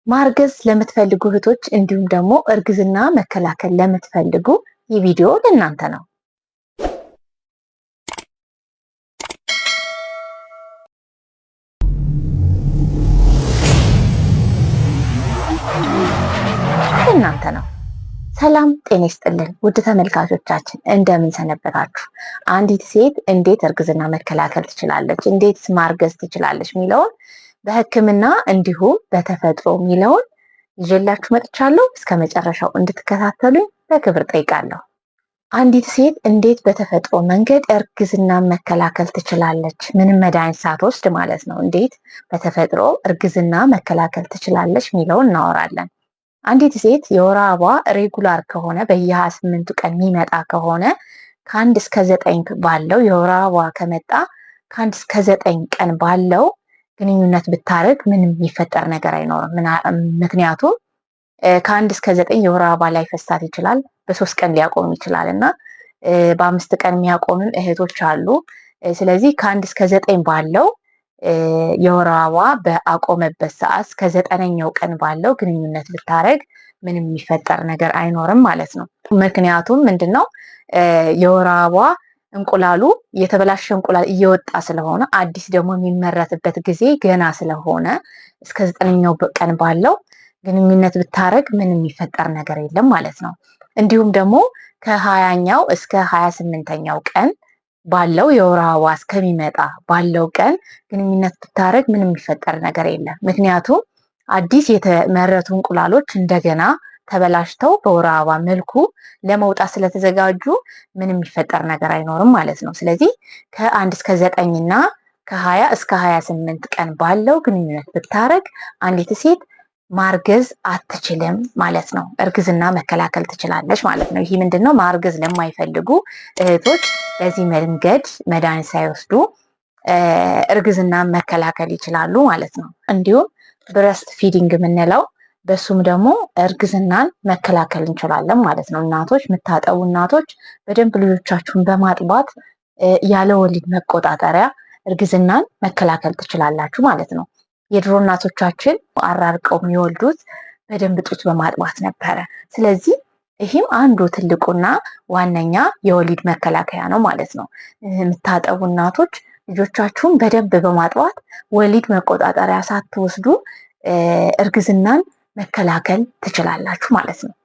ማርገዝ ለምትፈልጉ እህቶች እንዲሁም ደግሞ እርግዝና መከላከል ለምትፈልጉ ይህ ቪዲዮ ለእናንተ ነው። ለእናንተ ነው። ሰላም ጤና ይስጥልን ውድ ተመልካቾቻችን፣ እንደምን ሰነበታችሁ? አንዲት ሴት እንዴት እርግዝና መከላከል ትችላለች፣ እንዴት ማርገዝ ትችላለች የሚለውን በሕክምና እንዲሁም በተፈጥሮ የሚለውን ይዤላችሁ መጥቻለሁ። እስከ መጨረሻው እንድትከታተሉኝ በክብር ጠይቃለሁ። አንዲት ሴት እንዴት በተፈጥሮ መንገድ እርግዝና መከላከል ትችላለች? ምንም መድኃኒት ሳትወስድ ማለት ነው። እንዴት በተፈጥሮ እርግዝና መከላከል ትችላለች የሚለውን እናወራለን። አንዲት ሴት የወር አበባዋ regular ከሆነ፣ በየ28ቱ ቀን የሚመጣ ከሆነ፣ ከ1 እስከ 9 ባለው የወር አበባ ከመጣ፣ ከ1 እስከ 9 ቀን ባለው ግንኙነት ብታደርግ ምንም የሚፈጠር ነገር አይኖርም። ምክንያቱም ከ1 እስከ 9 የወር አበባ ላይ ፈሳት ይችላል። በ3 ቀን ሊያቆም ይችላል እና በ5 ቀን የሚያቆምም እህቶች አሉ። ስለዚህ ከ1 እስከ 9 ባለው የወር አበባ በአቆመበት ሰዓት እስከ ዘጠነኛው ቀን ባለው ግንኙነት ብታደርግ ምንም የሚፈጠር ነገር አይኖርም ማለት ነው። ምክንያቱም ምንድነው፣ የወር አበባ እንቁላሉ የተበላሸ እንቁላል እየወጣ ስለሆነ፣ አዲስ ደግሞ የሚመረትበት ጊዜ ገና ስለሆነ፣ እስከ ዘጠነኛው ቀን ባለው ግንኙነት ብታደርግ ምንም የሚፈጠር ነገር የለም ማለት ነው። እንዲሁም ደግሞ ከ20ኛው እስከ 28ኛው ቀን ባለው የወር አበባ እስከሚመጣ ባለው ቀን ግንኙነት ብታደርግ ምንም የሚፈጠር ነገር የለም። ምክንያቱም አዲስ የተመረቱ እንቁላሎች እንደገና ተበላሽተው በወር አበባ መልኩ ለመውጣት ስለተዘጋጁ ምንም የሚፈጠር ነገር አይኖርም ማለት ነው። ስለዚህ ከ1 እስከ 9 እና ከ20 እስከ 28 ቀን ባለው ግንኙነት ብታረግ አንዲት ሴት ማርገዝ አትችልም ማለት ነው። እርግዝና መከላከል ትችላለች ማለት ነው። ይህ ምንድን ነው? ማርገዝ ለማይፈልጉ እህቶች በዚህ መንገድ መድኃኒት ሳይወስዱ እርግዝና መከላከል ይችላሉ ማለት ነው። እንዲሁም breast feeding የምንለው በሱም ደግሞ እርግዝናን መከላከል እንችላለን ማለት ነው። እናቶች፣ የምታጠቡ እናቶች በደንብ ልጆቻችሁን በማጥባት ያለ ወሊድ መቆጣጠሪያ እርግዝናን መከላከል ትችላላችሁ ማለት ነው። የድሮ እናቶቻችን አራርቀው የሚወልዱት በደንብ ጡት በማጥባት ነበረ። ስለዚህ ይህም አንዱ ትልቁና ዋነኛ የወሊድ መከላከያ ነው ማለት ነው። የምታጠቡ እናቶች ልጆቻችሁን በደንብ በማጥባት ወሊድ መቆጣጠሪያ ሳትወስዱ እርግዝናን መከላከል ትችላላችሁ ማለት ነው።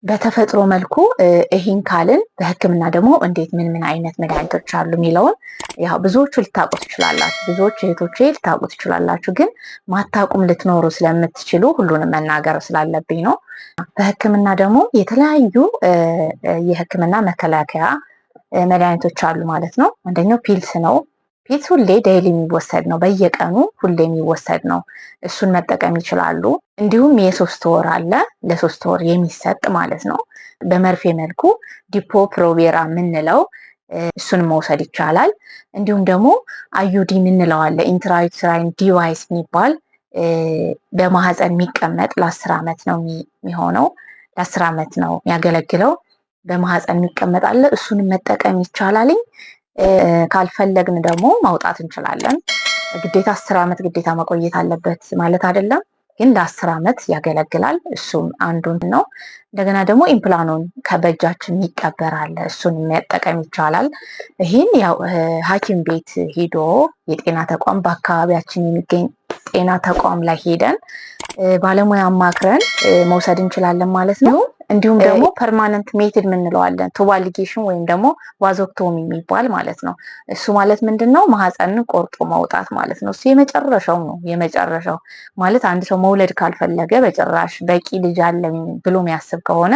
በተፈጥሮ መልኩ ይህን ካልን በሕክምና ደግሞ እንዴት፣ ምን ምን አይነት መድኃኒቶች አሉ የሚለውን ያው ብዙዎቹ ልታውቁ ትችላላችሁ። ብዙዎች እህቶቼ ልታውቁ ትችላላችሁ። ግን ማታውቁም ልትኖሩ ስለምትችሉ ሁሉንም መናገር ስላለብኝ ነው። በሕክምና ደግሞ የተለያዩ የሕክምና መከላከያ መድኃኒቶች አሉ ማለት ነው። አንደኛው pills ነው። Pills ሁሌ daily የሚወሰድ ነው። በየቀኑ ሁሌ የሚወሰድ ነው። እሱን መጠቀም ይችላሉ። እንዲሁም የ3 ወር አለ፣ ለ3 ወር የሚሰጥ ማለት ነው። በመርፌ መልኩ Depo Provera የምንለው እሱን መውሰድ ይቻላል። እንዲሁም ደግሞ IUD የምንለው አለ፣ intrauterine device የሚባል በማህፀን የሚቀመጥ፣ ለ10 ዓመት ነው የሚሆነው፣ ለ10 ዓመት ነው የሚያገለግለው። በማህፀን የሚቀመጥ አለ። እሱንም መጠቀም ይቻላልኝ። ካልፈለግን ደግሞ ማውጣት እንችላለን። ግዴታ 10 ዓመት ግዴታ መቆየት አለበት ማለት አይደለም፣ ግን ለ10 ዓመት ያገለግላል። እሱም አንዱን ነው። እንደገና ደግሞ Implanon ከበእጃችን የሚቀበር አለ። እሱን መጠቀም ይቻላል። ይህን ያው ሐኪም ቤት ሄዶ የጤና ተቋም፣ በአካባቢያችን የሚገኝ ጤና ተቋም ላይ ሄደን ባለሙያ አማክረን መውሰድ እንችላለን ማለት ነው። እንዲሁም ደግሞ permanent method የምንለዋለን፣ tubal ligation ወይም ደግሞ vasectomy የሚባል ማለት ነው። እሱ ማለት ምንድን ነው? ማህፀንን ቆርጦ ማውጣት ማለት ነው። እሱ የመጨረሻው ነው። የመጨረሻው ማለት አንድ ሰው መውለድ ካልፈለገ፣ በጭራሽ በቂ ልጅ አለኝ ብሎ የሚያስብ ከሆነ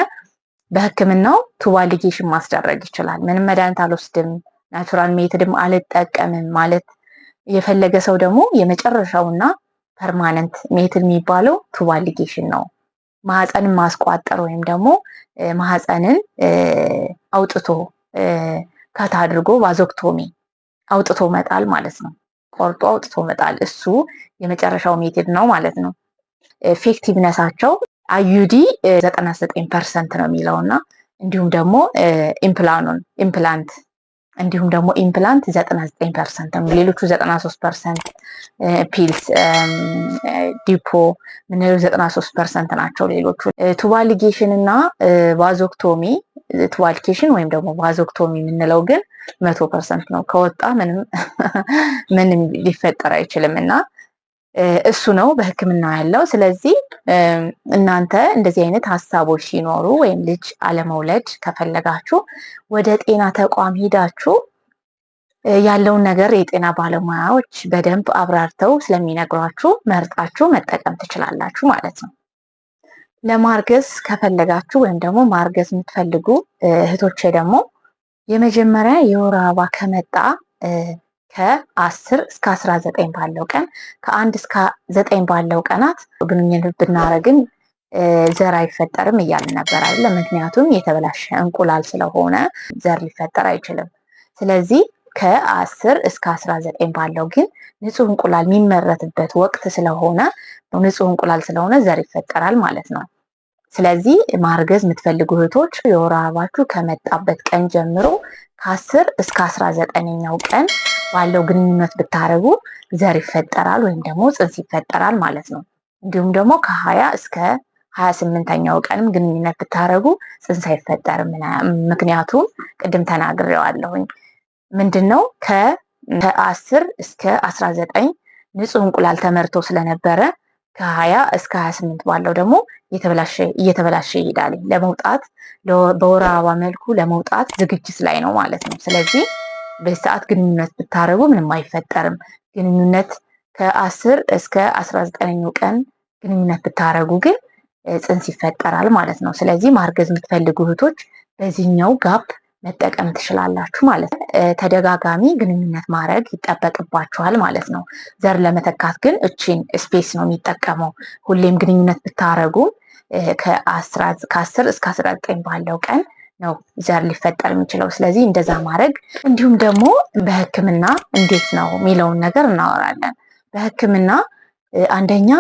በሕክምናው tubal ligation ማስደረግ ይችላል። ምንም መድኃኒት አልወስድም፣ natural method ም አልጠቀምም ማለት የፈለገ ሰው ደግሞ የመጨረሻውና permanent method የሚባለው tubal ligation ነው። ማህፀንን ማስቋጠር ወይም ደግሞ ማህፀንን አውጥቶ cut አድርጎ vasectomy አውጥቶ መጣል ማለት ነው። ቆርጦ አውጥቶ መጣል፣ እሱ የመጨረሻው method ነው ማለት ነው። Effectiveness ኣቸው IUD 99% ነው የሚለው እና እንዲሁም ደግሞ Implanon implant እንዲሁም ደግሞ implant 99% ነው። ሌሎቹ 93% pills Depo ምንለው 93% ናቸው። ሌሎቹ tubal ligation እና vasectomy፣ tubal ligation ወይም ደግሞ vasectomy የምንለው ግን 100% ነው። ከወጣ ምንም ምንም ሊፈጠር አይችልም እና እሱ ነው በሕክምና ያለው። ስለዚህ እናንተ እንደዚህ አይነት ሀሳቦች ሲኖሩ ወይም ልጅ አለመውለድ ከፈለጋችሁ ወደ ጤና ተቋም ሂዳችሁ ያለውን ነገር የጤና ባለሙያዎች በደንብ አብራርተው ስለሚነግሯችሁ መርጣችሁ መጠቀም ትችላላችሁ ማለት ነው። ለማርገዝ ከፈለጋችሁ ወይም ደግሞ ማርገዝ የምትፈልጉ እህቶቼ ደግሞ የመጀመሪያ የወር አበባ ከመጣ ከ10 እስከ 19 ባለው ቀን፣ ከ1 እስከ 9 ባለው ቀናት ግንኙነት ብናረግን ዘር አይፈጠርም እያልን ነበር አይደለ? ምክንያቱም የተበላሸ እንቁላል ስለሆነ ዘር ሊፈጠር አይችልም። ስለዚህ ከ10 እስከ 19 ባለው ግን ንጹህ እንቁላል የሚመረትበት ወቅት ስለሆነ፣ ንጹህ እንቁላል ስለሆነ ዘር ይፈጠራል ማለት ነው። ስለዚህ ማርገዝ የምትፈልጉ እህቶች የወር አበባችሁ ከመጣበት ቀን ጀምሮ ከ10 እስከ 19ኛው ቀን ባለው ግንኙነት ብታደርጉ ዘር ይፈጠራል ወይም ደግሞ ጽንስ ይፈጠራል ማለት ነው። እንዲሁም ደግሞ ከ20 እስከ 28ኛው ቀንም ግንኙነት ብታደርጉ ጽንስ አይፈጠርም። ምክንያቱም ቅድም ተናግሬዋለሁኝ። ምንድን ነው፣ ከ10 እስከ 19 ንጹህ እንቁላል ተመርቶ ስለነበረ ከ20 እስከ 28 ባለው ደግሞ እየተበላሸ ይሄዳል። ለመውጣት በወር አበባ መልኩ ለመውጣት ዝግጅት ላይ ነው ማለት ነው። ስለዚህ በዚህ ሰዓት ግንኙነት ብታደርጉ ምንም አይፈጠርም። ግንኙነት ከ10 እስከ 19ኛው ቀን ግንኙነት ብታደርጉ ግን ጽንስ ይፈጠራል ማለት ነው። ስለዚህ ማርገዝ የምትፈልጉ እህቶች በዚህኛው gap መጠቀም ትችላላችሁ ማለት ነው። ተደጋጋሚ ግንኙነት ማድረግ ይጠበቅባችኋል ማለት ነው። ዘር ለመተካት ግን እቺን space ነው የሚጠቀመው። ሁሌም ግንኙነት ብታረጉ ከ10 እስከ 19 ባለው ቀን ነው ዘር ሊፈጠር የሚችለው። ስለዚህ እንደዛ ማድረግ፣ እንዲሁም ደግሞ በሕክምና እንዴት ነው የሚለውን ነገር እናወራለን። በሕክምና አንደኛ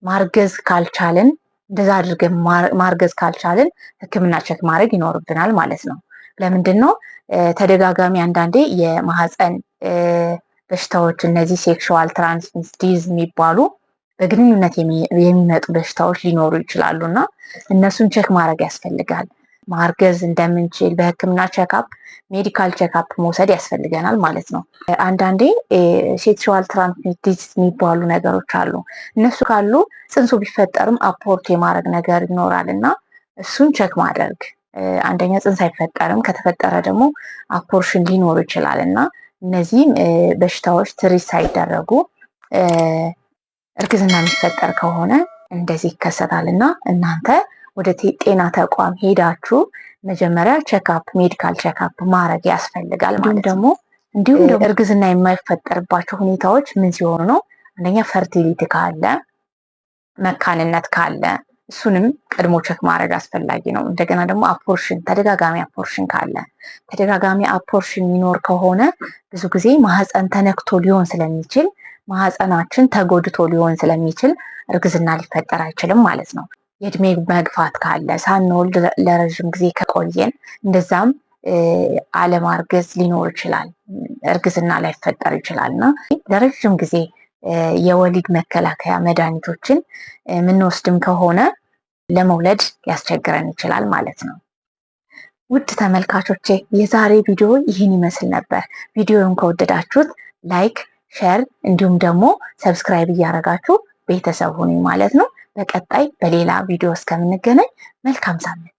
ማርገዝ ካልቻልን፣ እንደዛ አድርገን ማርገዝ ካልቻልን ሕክምና check ማድረግ ይኖርብናል ማለት ነው። ለምንድን ነው? ተደጋጋሚ አንዳንዴ የማህፀን በሽታዎች፣ እነዚህ sexual transmitted disease የሚባሉ በግንኙነት የሚመጡ በሽታዎች ሊኖሩ ይችላሉ እና እነሱን check ማድረግ ያስፈልጋል። ማርገዝ እንደምንችል በህክምና checkup፣ medical checkup መውሰድ ያስፈልገናል ማለት ነው። አንዳንዴ sexual transmitted disease የሚባሉ ነገሮች አሉ። እነሱ ካሉ ጽንሱ ቢፈጠርም abort የማድረግ ነገር ይኖራል እና እሱን check ማድረግ፣ አንደኛ ጽንስ አይፈጠርም፣ ከተፈጠረ ደግሞ abortion ሊኖር ይችላል እና እነዚህም በሽታዎች treat ሳይደረጉ እርግዝና የሚፈጠር ከሆነ እንደዚህ ይከሰታል እና እናንተ ወደ ጤና ተቋም ሄዳችሁ መጀመሪያ checkup፣ medical checkup ማድረግ ያስፈልጋል ማለት ደግሞ። እንዲሁም ደግሞ እርግዝና የማይፈጠርባቸው ሁኔታዎች ምን ሲሆኑ ነው? አንደኛ fertility ካለ፣ መካንነት ካለ እሱንም ቀድሞ check ማድረግ አስፈላጊ ነው። እንደገና ደግሞ abortion፣ ተደጋጋሚ abortion ካለ፣ ተደጋጋሚ abortion የሚኖር ከሆነ ብዙ ጊዜ ማህፀን ተነክቶ ሊሆን ስለሚችል፣ ማህፀናችን ተጎድቶ ሊሆን ስለሚችል እርግዝና ሊፈጠር አይችልም ማለት ነው። የእድሜ መግፋት ካለ፣ ሳንወልድ ለረዥም ጊዜ ከቆየን እንደዛም አለማርገዝ ሊኖር ይችላል፣ እርግዝና ላይፈጠር ይችላል እና ለረዥም ጊዜ የወሊድ መከላከያ መድኃኒቶችን የምንወስድም ከሆነ ለመውለድ ሊያስቸግረን ይችላል ማለት ነው። ውድ ተመልካቾቼ የዛሬ ቪዲዮ ይህን ይመስል ነበር። ቪዲዮውን ከወደዳችሁት like፣ share እንዲሁም ደግሞ subscribe እያደረጋችሁ ቤተሰብ ሁኑ ማለት ነው። በቀጣይ በሌላ ቪዲዮ እስከምንገናኝ መልካም ሳምንት።